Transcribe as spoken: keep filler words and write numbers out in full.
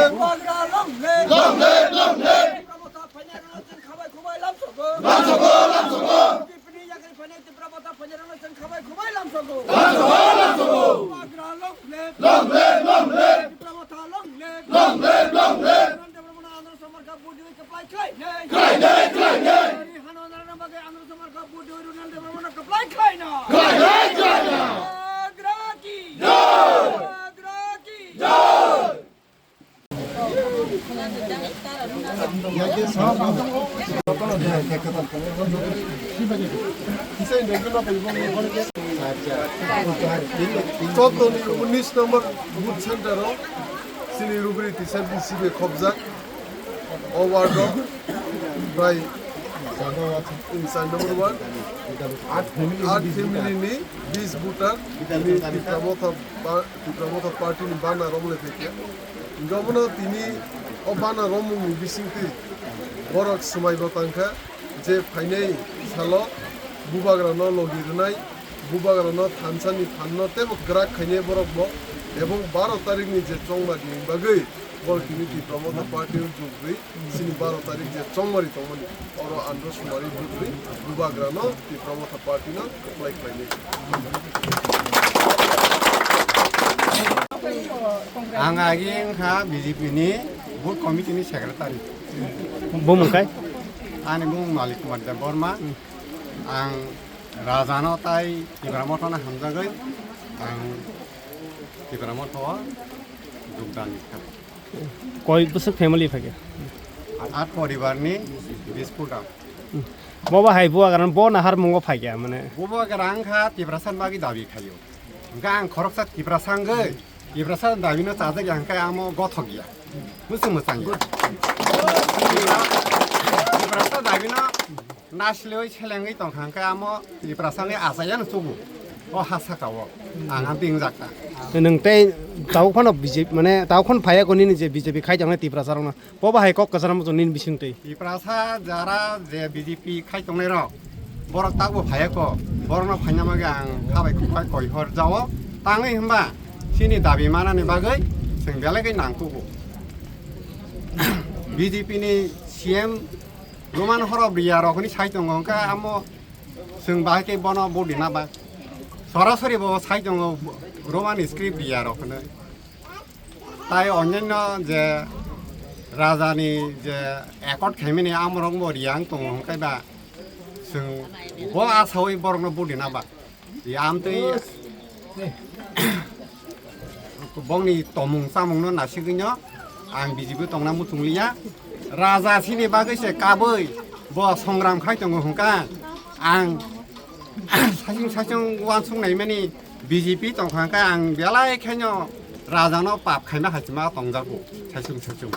Bubagra long live! Long live, long live! Tipra Motha phainai rwna chwng khabai khubai lamsogo. Lamsogo, lamsogo! B J P ni yakri phainai Tipra Motha phainai rwna chwng khabai khubai lamsogo. Lamsogo, lamsogo! Bubagra long live! Long live, long live! Tipra Motha long live! Long live, long live! Nanda Brahmana Andhra Samarka Budi Khlai, khlai, khlai, khlai, khlai. Hano narana bagai Andhra Samarka Budi Nanda Brahmana khlai, khlai na. Khlai, khlai, khlai na. Bubagra ki. Jai. Bubagra ki. Jai. Chotoni unis number booth center o chini rubri tisa B C B khobjak. O ward o prai char number ward, aat family ni bis voter, tini Tipra Motha pa-, Tipra Motha party ni bana romle phaikha. Hingke omono tini o bana romung ni bisingtwi borok swmai bo tangkha je phainai salo bubagra no logi rwnai, bubagra no thansa ni phan no teibo kwrak khainai borok bo, ebong baro tarik ni je chongma ni bagwi borok tini Tipra Motha party o jug rwi. Chini baro tarik je chongmari tongmani, oro andro sumari bwtwi bubagrano Tipra Motha party no kwplai khlainai. Ang agi wngkha B J P ni booth committee ni secretary. Bumung kai? Ani bumung Malik Kumar Debbarma. Ang Rajano tai Tipra Motha no hamjagwi ang Tipra Motha o jogdan kha. Koi bwswk family phaikha? At poribar ni bis kuda. Bo bahai bubagra bo nahar mungo phaikha mane. Bubagra wngkha Tiprasa ni bagwi dabi khaio. Hingkhe ang khoroksa Tiprasa wngwi Tiprasa dabi no chajak ya hingkhe amo gothok ya. Bwswk mwchang ya. Tiprasa dabi no Nasiloi selengwi tongkha hwnkhe amo Tiprasani achaiya no chugo. O ha saka o ang a bingjakha. Nwng tei tabuk phano B J P mane tabuk phano phaiya ko nini je B J P khai tongnai Tiprasa rokno. Bo bahai kok kwcharo muchung nini bisingtwi. Tiprasa jara je B J P khai tongnai rok borok tabukbo phaiya ko. Borokno phaina bagwi ang khabai khukbai koi hor jao. Tangwi hwnba chini dabi manani bagwi chwng belai khe nangkugo. B J P ni C M Roman horop riya rok hwnwi sai tongo, hwnkhe amo chwng bahai khe bono vote rina ba. Sorasori bo sai tongo Roman script riya rok hwnwi. Tai onyanno je raja ni je accord khaimani amorok bo riya wng tongo, hwnkhe ba chwng bo asawi borokno vote rina ba. Yamtwi bongni tomung chamungno nasigwino ang B J P tongna muchungliya. Raja sini bagwi se kabwi bo songram khai tongo hwnkha. Ang saichung saichung uansuk naimani B J P tongkha hwnkha ang belai khaino rajano pap khaima hachima tongjago saichung saichung.